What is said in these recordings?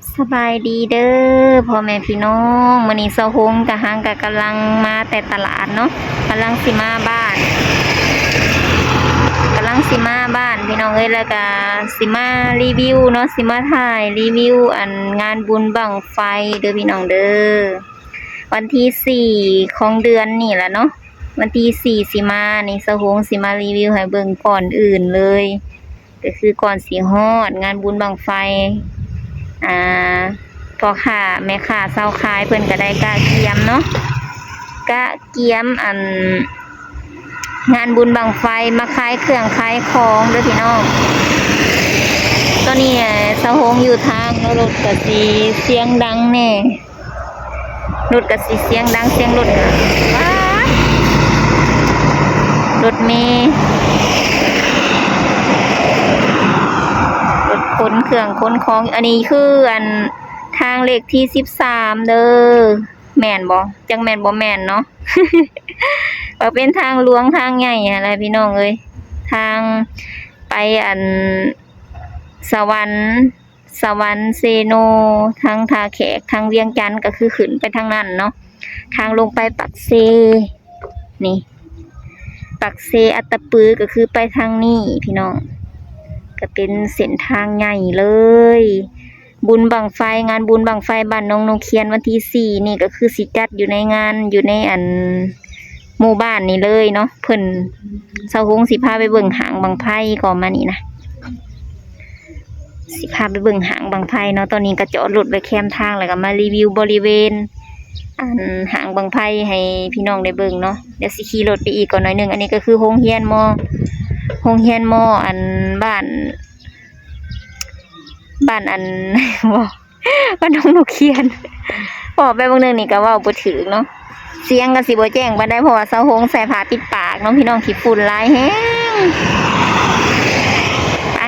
ສະບາຍດີເດີພໍ່ແມ່ພີ່ນ້ອງ, ມື້ນີ້ສາວຫົງກະຫາງກະກຳລັງມາແຕ່ຕະຫຼາດເນາະ, ກຳລັງຊິມາບ້ານ ກຳລັງຊິມາບ້ານພີ່ນ້ອງເອີຍ, ແລ້ວກະຊິມາຣີວິວເນາະ, ຊິມາຖ່າຍຣີວິວອັນງານບຸນບັ້ງໄຟເດີພີ່ນ້ອງເດີ. ວັນທີສີ່ຂອງເດືອນນີ້ລະເນາະ, ວັນທີສີ່ຊິມານີ້ ສາວຫົງຊິມາຣີວິວໃຫ້ເບິ່ງ. ກ່ອນອື່ນເລີຍ ກໍຄືກ່ອນຊິຮອດງານບຸນບັ້ງໄຟ ອ່າ ພໍ່ຄ້າແມ່ຄ້າຊາວຂາຍເພິ່ນກໍໄດ້ກະກຽມເນາະ, ກະກຽມອັນງານບຸນບັ້ງໄຟ ມາຂາຍເຄື່ອງຂາຍຂອງເດີພີ່ນ້ອງ. ຕອນນີ້ສາວຫົງຢູ່ທາງເນາະ, ລົດກໍຊິສຽງດັງແດ່. ລົດກໍຊິສຽງດັງ, ສຽງລົດກໍ ປາດ ລົດເມ ລົດຂົນເຄື່ອງຂົນຂອງ. ອັນນີ້ຄືອັນທາງເລກທີສິບສາມເດີ, ແມ່ນບໍ່? ຈັກແມ່ນບໍ່ແມ່ນເນາະ. ກໍເປັນທາງຫຼວງທາງໃຫຍ່ຫັ້ນແຫຼະພີ່ນ້ອງເອີຍ, ທາງໄປອັນສະຫວັນ ສະຫວັນ, ເຊໂນ, ທາງທ່າແຂກ, ທາງວຽງຈັນ ກໍຄືຂຶ້ນໄປທາງນັ້ນເນາະ. ທາງລົງໄປປາກເຊນີ້, ປາກເຊ ອັດຕະປື ກໍຄືໄປທາງນີ້ພີ່ນ້ອງ, ກໍເປັນເສັ້ນທາງໃຫຍ່ເລີຍ. ບຸນບັ້ງໄຟ, ງານບຸນບັ້ງໄຟບ້ານໜອງນົກຂຽນ ວັນທີສີ່ນີ້ ກໍຄືຊິຈັດຢູ່ໃນງານ ຢູ່ໃນອັນ ໝູ່ບ້ານນີ້ເລີຍເນາະ. ເພິ່ນ ສາວຫົງຊິພາໄປເບິ່ງຫາງບັ້ງໄຟກ່ອນ ມານີ້ນະ, ຊິພາໄປເບິ່ງຫາງບັ້ງໄຟເນາະ. ຕອນນີ້ກໍຈອດລົດໄວ້ແຄມທາງ ແລ້ວກໍມາຣີວິວບໍລິເວນອັນຫາງບັ້ງໄຟໃຫ້ພີ່ນ້ອງໄດ້ເບິ່ງເນາະ. ດຽວຊິຂີ່ລົດໄປອີກກ່ອນໜ້ອຍໜຶ່ງ. ອັນນີ້ກໍຄືໂຮງຮຽນ ມ ໂຮງຮຽນ ມ ອັນບ້ານ ບ້ານອັນ ບໍ່ ບ້ານໜອງນົກຂຽນ. ເວົ້າໄປເບິ່ງໜຶ່ງນີ້ກໍເວົ້າບໍ່ຖືກເນາະ, ສຽງກໍຊິບໍ່ແຈ້ງປານໃດ ເພາະວ່າສາວຫົງໃສ່ຜ້າປິດປາກເນາະພີ່ນ້ອງ, ຂີ້ຝຸ່ນຫຼາຍແຮງ. ໄປ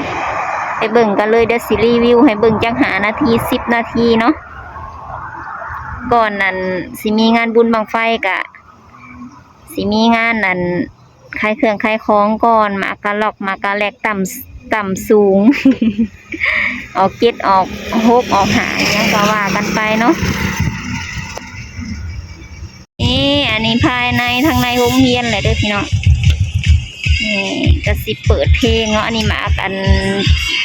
ໄປເບິ່ງກັນເລີຍ, ດຽວຊິຣີວິວໃຫ້ເບິ່ງຈັກຫ້ານາທີ ສິບນາທີເນາະ. ກ່ອນນັ້ນຊິມີງານບຸນບັ້ງໄຟ ກະ ຊິມີງານອັນຂາຍເຄື່ອງຂາຍຂອງກ່ອນ, ໝາກກະລັອກໝາກກະແລັກ ຕຳ ຕຳສູງ ອອກເຈັດອອກຫົກອອກຫ້າ ຫຍັງກໍວ່າກັນໄປເນາະ. ນີ້ ອັນນີ້ພາຍໃນ ທາງໃນໂຮງຮຽນແຫຼະເດີພີ່ນ້ອງ. ນີ້ກໍຊິເປີດເພງເນາະ, ອັນນີ້ໝາກອັນ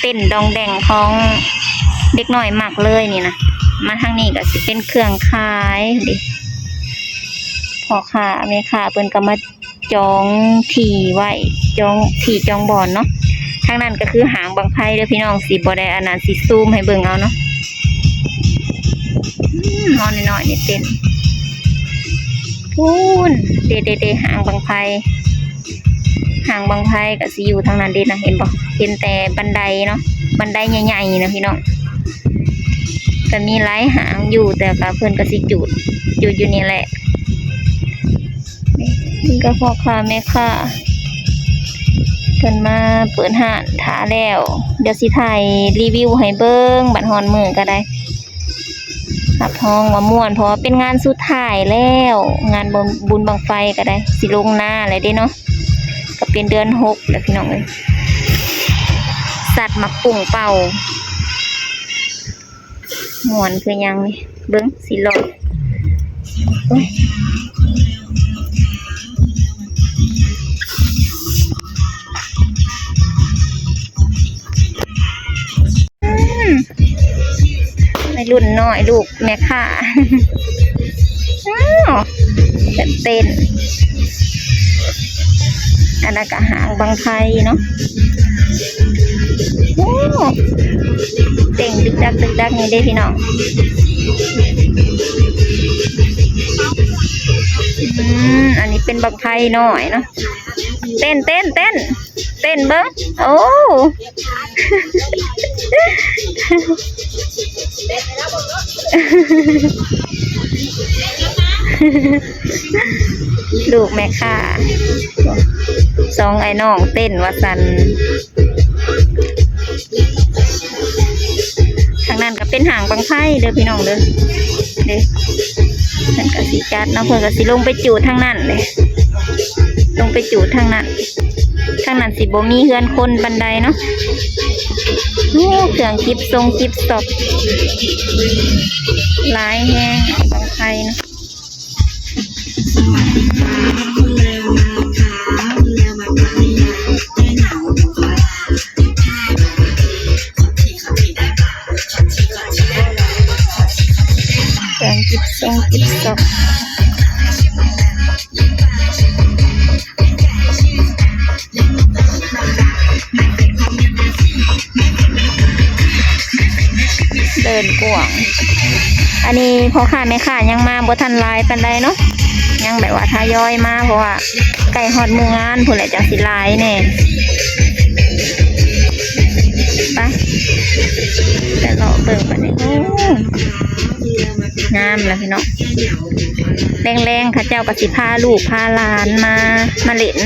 ເຕັ້ນດອງແດງຂອງເດັກນ້ອຍມັກເລີຍນີ້ນະ. ມາທາງນີ້ກໍຊິເປັນເຄື່ອງຂາຍເດ້, ພໍ່ຄ້າແມ່ຄ້າເພິ່ນກໍມາ ຈອງທີ່ໄວ້ ຈອງທີ່ຈອງບ່ອນເນາະ. ທາງນັ້ນກໍຄືຫາງບັ້ງໄຟເດີພີ່ນ້ອງ, ຊິບໍ່ໄດ້ອັນນັ້ນ ຊິຊູມໃຫ້ເບິ່ງເອົາເນາະ. ອືມ ໝໍ້ນ້ອຍໆນີ້ເຕັ້ນ ພຸ້ນ ເດໆໆ ຫາງບັ້ງໄຟ, ຫາງບັ້ງໄຟກໍຊິຢູ່ທາງນັ້ນເດ້ນະ, ເຫັນບໍ່? ເຫັນແຕ່ບັນໄດເນາະ, ບັນໄດໃຫຍ່ໆນະພີ່ນ້ອງ. ກໍມີຫຼາຍຫາງຢູ່ ແຕ່ກໍເພິ່ນກໍຊິຈູດ ຈູດຢູ່ນີ້ແຫຼະ. ນີ້ກໍພໍ່ຄ້າແມ່ຄ້າເພິ່ນມາເປີດຮ້ານຖ້າແລ້ວ, ດຽວຊິຖ່າຍຣີວິວໃຫ້ເບິ່ງ ບັດຮອດມື້ກໍໄດ້. ຮັບຮອງວ່າມ່ວນ ເພາະວ່າເປັນງານສຸດທ້າຍແລ້ວ, ງານບຸນ ບຸນບັ້ງໄຟກໍໄດ້ ຊິລົງນາແລ້ວເດ້ເນາະ, ກໍເປັນເດືອນຫົກແລ້ວພີ່ນ້ອງເອີຍ. ສັດໝາກປຸ້ງເປົ່າ ມ່ວນຄືຫຍັງນີ້ ເບິ່ງ ຊິລອດ ໂອ້ຍ ອືມ ໄວລຸ້ນນ້ອຍ ລູກແມ່ຄ້າ ອ້າວ ເຕັ້ນ ອັນນັ້ນກໍຫາງບັ້ງໄຟເນາະ. ໂອ້ ເຕັ້ງດຶກດັກດຶກດັກນີ້ເດ້ພີ່ນ້ອງ. ອືມ ອັນນີ້ເປັນບັ້ງໄຟນ້ອຍເນາະ. ເຕັ້ນ ເຕັ້ນ ເຕັ້ນ ເຕັ້ນເບິ່ງ. ໂອ້ ລູກແມ່ຄ້າ ສອງອ້າຍນ້ອງເຕັ້ນວ່າຊັ້ນ. ທາງນັ້ນກໍເປັນຫາງບັ້ງໄຟເດີພີ່ນ້ອງເດີ ເດ້ ເພິ່ນກໍຊິຈັດເນາະ, ເພິ່ນກໍຊິລົງໄປຈູດທາງນັ້ນເດ້ ລົງໄປຈູດທາງນັ້ນ. ທາງນັ້ນຊິບໍ່ມີເຮືອນຄົນປານໃດເນາະ, ໂອ້ ເຄື່ອງກິບຊົງກິບຊັອບ ຫຼາຍແຮງ ເອົາຂອງໄທນະ. ເຄື່ອງກິບຊົງກິບຊັອບ ເດີນກວ້າງ. ອັນນີ້ພໍ່ຄ້າແມ່ຄ້າຍັງມາບໍ່ທັນຫຼາຍປານໃດເນາະ ຍັງແບບວ່າທະຍອຍມາ ເພາະວ່າໃກ້ຮອດມື້ງານພຸ້ນແຫຼະ ຈັ່ງຊິຫຼາຍແດ່. ໄປ ໄປເລາະເບິ່ງບັດນີ້. ໂອ້ ງາມລະພີ່ນ້ອງ. ແລງໆ ເຂົາເຈົ້າກໍຊິພາລູກພາຫຼານມາ ມາຫຼິ້ນ.